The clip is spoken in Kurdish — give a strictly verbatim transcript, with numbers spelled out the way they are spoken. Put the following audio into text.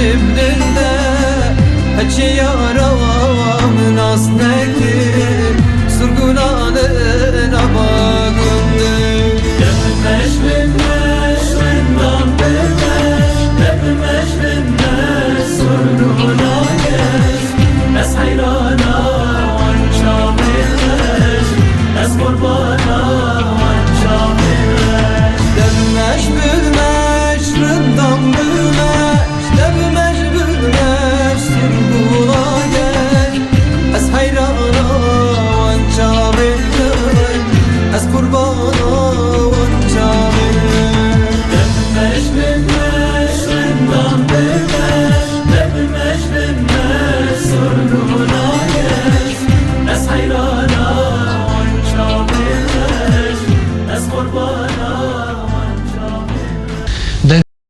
Evlinde hiç yara nas nekir, surgunan naba gunde. Demmeş binmeş, windan binmeş, demmeş binmeş, surguna gez. Ez heyrana wan çavê xweş, ez qurbana wan çavê xweş. Demmeş binmeş, windan binmeş, Demmeş binmeş, surguna gel. Ez heyrana wan çavê xwe, ez qurbana wan çavê xwe. Demmeş binmeş, windan binmeş, demmeş binmeş, surguna